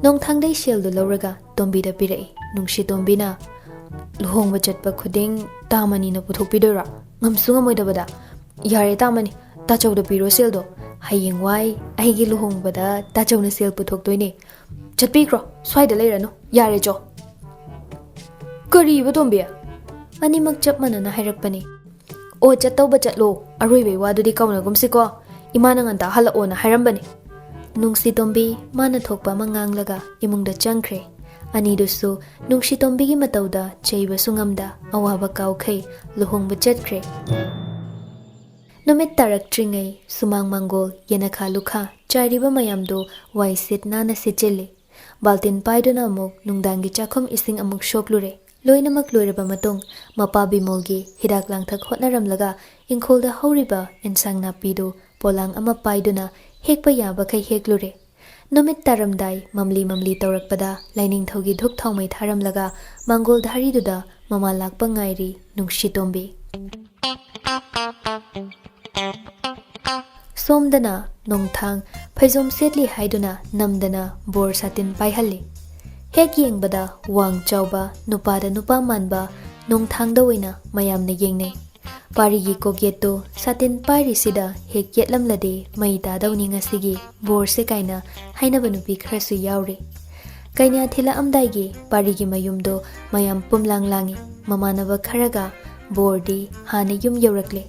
ꯅꯣꯡꯊꯥꯡꯗꯩ ꯁꯦꯜꯗꯨ ꯂꯧꯔꯒ ꯇꯣꯝꯕꯤꯗ ꯄꯤꯔꯛꯏ꯫ ꯅꯨꯡꯁꯤ ꯇꯣꯝꯕꯤꯅ, "ꯂꯨꯍꯣꯡꯕ ꯆꯠꯄ ꯈꯨꯗꯤꯡ ꯇꯥ ꯃꯅꯤꯅ ꯄꯨꯊꯣꯛꯄꯤꯗꯣꯏꯔꯣ? ꯉꯝꯁꯨ ꯉꯝꯃꯣꯏꯗꯕꯗ꯫ ꯌꯥꯔꯦ ꯇꯥ ꯃꯅꯤ, ꯇꯥꯆꯧꯗ ꯄꯤꯔꯣ ꯁꯦꯜꯗꯣ꯫ ꯍꯌꯦꯡꯋꯥꯏ ꯑꯩꯒꯤ ꯂꯨꯍꯣꯡꯕꯗ ꯇꯥꯆꯧꯅ ꯁꯦꯜ ꯄꯨꯊꯣꯛꯇꯣꯏꯅꯦ꯫ ꯆꯠꯄꯤꯈ꯭ꯔꯣ, ꯁ꯭ꯋꯥꯏꯗ ꯂꯩꯔꯅꯨ, ꯌꯥꯔꯦ ꯆꯣ꯫" "ꯀꯔꯤꯕ ꯇꯣꯝꯕꯤ?" ꯑꯅꯤꯃꯛ ꯆꯞ ꯃꯥꯟꯅꯅ ꯍꯥꯏꯔꯛꯄꯅꯤ꯫ "ꯑꯣ, ꯆꯠꯇꯧꯕ ꯆꯠꯂꯣ, ꯑꯔꯣꯏꯕꯩ ꯋꯥꯗꯨꯗꯤ ꯀꯥꯎꯅꯒꯨꯝꯁꯤꯀꯣ꯫ ꯏꯃꯥꯅ ꯉꯟꯇꯥ ꯍꯜꯂꯛꯑꯣꯅ ꯍꯥꯏꯔꯝꯕꯅꯤ꯫" ꯅꯨꯡꯁꯤ ꯇꯣꯝꯕꯤ ꯃꯥꯅ ꯊꯣꯛꯄ ꯑꯃ ꯉꯥꯡꯂꯒ ꯏꯃꯨꯡꯗ ꯆꯪꯈ꯭ꯔꯦ꯫ ꯑꯅꯤꯗꯨꯁꯨ ꯅꯨꯡꯁꯤ ꯇꯣꯝꯕꯤꯒꯤ ꯃꯇꯧꯗ ꯆꯩꯕꯁꯨ ꯉꯝꯗ ꯑꯋꯥꯕ ꯀꯥꯎꯈꯩ ꯂꯨꯍꯣꯡꯕ ꯆꯠꯈ꯭ꯔꯦ꯫ ꯅꯨꯃꯤꯠ ꯇꯥꯔꯛꯇ꯭ꯔꯤꯉꯩ ꯁꯨꯃꯥꯡ ꯃꯥꯡꯒꯣꯜ, ꯌꯦꯅꯈꯥ ꯂꯨꯈꯥ ꯆꯥꯏꯔꯤꯕ ꯃꯌꯥꯝꯗꯨ ꯋꯥꯏ ꯁꯤꯠ ꯅꯥꯟꯅ ꯁꯤꯠꯆꯤꯜꯂꯤ꯫ ꯕꯥꯜꯇꯤꯟ ꯄꯥꯏꯗꯨꯅ ꯑꯃꯨꯛ ꯅꯨꯡꯗꯥꯡꯒꯤ ꯆꯥꯛꯈꯨꯝ ꯏꯁꯤꯡ ꯑꯃꯨꯛ ꯁꯣꯛꯂꯨꯔꯦ꯫ ꯂꯣꯏꯅꯃꯛ ꯂꯣꯏꯔꯕ ꯃꯇꯨꯡ, ꯃꯄꯥ ꯕꯤꯃꯣꯜꯒꯤ ꯍꯤꯗꯥꯛ ꯂꯥꯡꯊꯛ ꯍꯣꯠꯅꯔꯝꯂꯒ ꯏꯪꯈꯣꯜꯗ ꯍꯧꯔꯤꯕ ꯏꯟꯁꯥꯡ ꯅꯥꯄꯤꯗꯨ ꯄꯣꯂꯥꯡ ꯑꯃ ꯄꯥꯏꯗꯨꯅ ꯍꯦꯛꯄ ꯌꯥꯕꯈꯩ ꯍꯦꯛꯂꯨꯔꯦ꯫ ꯅꯨꯃꯤꯠ ꯇꯥꯔꯝꯗꯥꯏ ꯃꯝꯂꯤ ꯃꯝꯂꯤ ꯇꯧꯔꯛꯄꯗ ꯂꯥꯏꯅꯤꯡꯊꯧꯒꯤ ꯙꯨꯞ ꯊꯥꯎꯃꯩ ꯊꯥꯔꯝꯂꯒ ꯃꯥꯡꯒꯣꯜ ꯙꯥꯔꯤꯗꯨꯗ ꯃꯃꯥ ꯂꯥꯛꯄ ꯉꯥꯏꯔꯤ ꯅꯨꯡꯁꯤꯇꯣꯝꯕꯤ꯫ ꯁꯣꯝꯗꯅ ꯅꯣꯡꯊꯥꯡ ꯐꯩꯖꯣꯝ ꯁꯦꯠꯂꯤ ꯍꯥꯏꯗꯨꯅ ꯅꯝꯗꯅ ꯕꯣꯔ ꯁꯥꯇꯤꯟ ꯄꯥꯏꯍꯜꯂꯤ꯫ ꯍꯦꯛ ꯌꯦꯡꯕꯗ ꯋꯥꯡ ꯆꯥꯎꯕ, ꯅꯨꯄꯥꯗ ꯅꯨꯄꯥ ꯃꯥꯟꯕ ꯅꯣꯡꯊꯥꯡꯗ ꯑꯣꯏꯅ ꯃꯌꯥꯝꯅ ꯌꯦꯡꯅꯩ꯫ ꯄꯥꯔꯤꯒꯤ ꯀꯣꯛꯌꯦꯠꯇꯨ ꯁꯥꯇꯤꯟ ꯄꯥꯏꯔꯤꯁꯤꯗ ꯍꯦꯛ ꯌꯦꯠꯂꯝꯂꯗꯤ ꯃꯩ ꯇꯥꯗꯧꯅꯤ ꯉꯁꯤꯒꯤ ꯕꯣꯔꯁꯦ ꯀꯥꯏꯅ ꯍꯥꯏꯅꯕ ꯅꯨꯄꯤ ꯈꯔꯁꯨ ꯌꯥꯎꯔꯤ꯫ ꯀꯩꯅꯥ ꯊꯤꯜꯂꯛꯑꯝꯗꯥꯏꯒꯤ ꯄꯥꯔꯤꯒꯤ ꯃꯌꯨꯝꯗꯣ ꯃꯌꯥꯝ ꯄꯨꯝꯂꯥꯡ ꯂꯥꯡꯉꯤ꯫ ꯃꯃꯥꯟꯅꯕ ꯈꯔꯒ ꯕꯣꯔꯗꯤ ꯍꯥꯟꯅ ꯌꯨꯝ ꯌꯧꯔꯛꯂꯦ꯫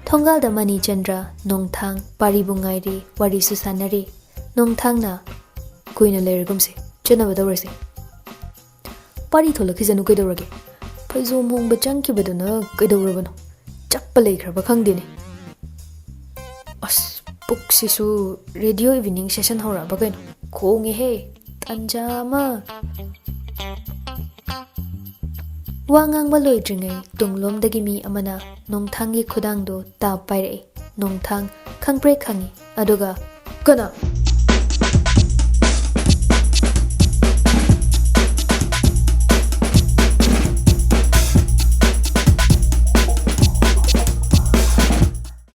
ꯊꯣꯡꯒꯥꯜꯗ ꯃꯅꯤꯆꯟꯗ꯭ꯔ, ꯅꯣꯡꯊꯥꯡ, ꯄꯥꯔꯤꯕꯨ ꯉꯥꯏꯔꯤ, ꯋꯥꯔꯤꯁꯨ ꯁꯥꯟꯅꯔꯤ꯫ ꯅꯣꯡꯊꯥꯡꯅ, "ꯀꯨꯏꯅ ꯂꯩꯔꯒꯨꯝꯁꯦ, ꯆꯠꯅꯕ ꯇꯧꯔꯁꯦ꯫ ꯄꯥꯔꯤ ꯊꯣꯛꯂꯛꯈꯤꯁꯅꯨ ꯀꯩꯗꯧꯔꯒꯦ? ꯐꯩꯖꯣꯝ ꯍꯣꯡꯕ ꯆꯪꯈꯤꯕꯗꯨꯅ ꯀꯩꯗꯧꯔꯕꯅꯣ? ꯆꯞꯄ ꯂꯩꯈ꯭ꯔꯕ ꯈꯪꯗꯦꯅꯦ꯫ ꯑꯁ, ꯄꯨꯛꯁꯤꯁꯨ ꯔꯦꯗꯤꯑꯣ ꯏꯚꯤꯅꯤꯡ ꯁꯦꯁꯟ ꯍꯧꯔꯛꯑꯕ ꯀꯩꯅꯣ? ꯈꯣꯡꯉꯦꯍꯦ, ꯇꯟꯖꯥ ꯑꯃ!" ꯋꯥ ꯉꯥꯡꯕ ꯂꯣꯏꯗ꯭ꯔꯤꯉꯩ ꯇꯨꯡꯂꯣꯝꯗꯒꯤ ꯃꯤ ꯑꯃꯅ ꯅꯣꯡꯊꯥꯡꯒꯤ ꯈꯨꯗꯥꯡꯗꯨ ꯇꯥꯞ ꯄꯥꯏꯔꯛꯏ꯫ ꯅꯣꯡꯊꯥꯡ ꯈꯪꯄ꯭ꯔꯦꯛ ꯈꯪꯉꯤ, ꯑꯗꯨꯒ, "ꯀꯅꯥ?"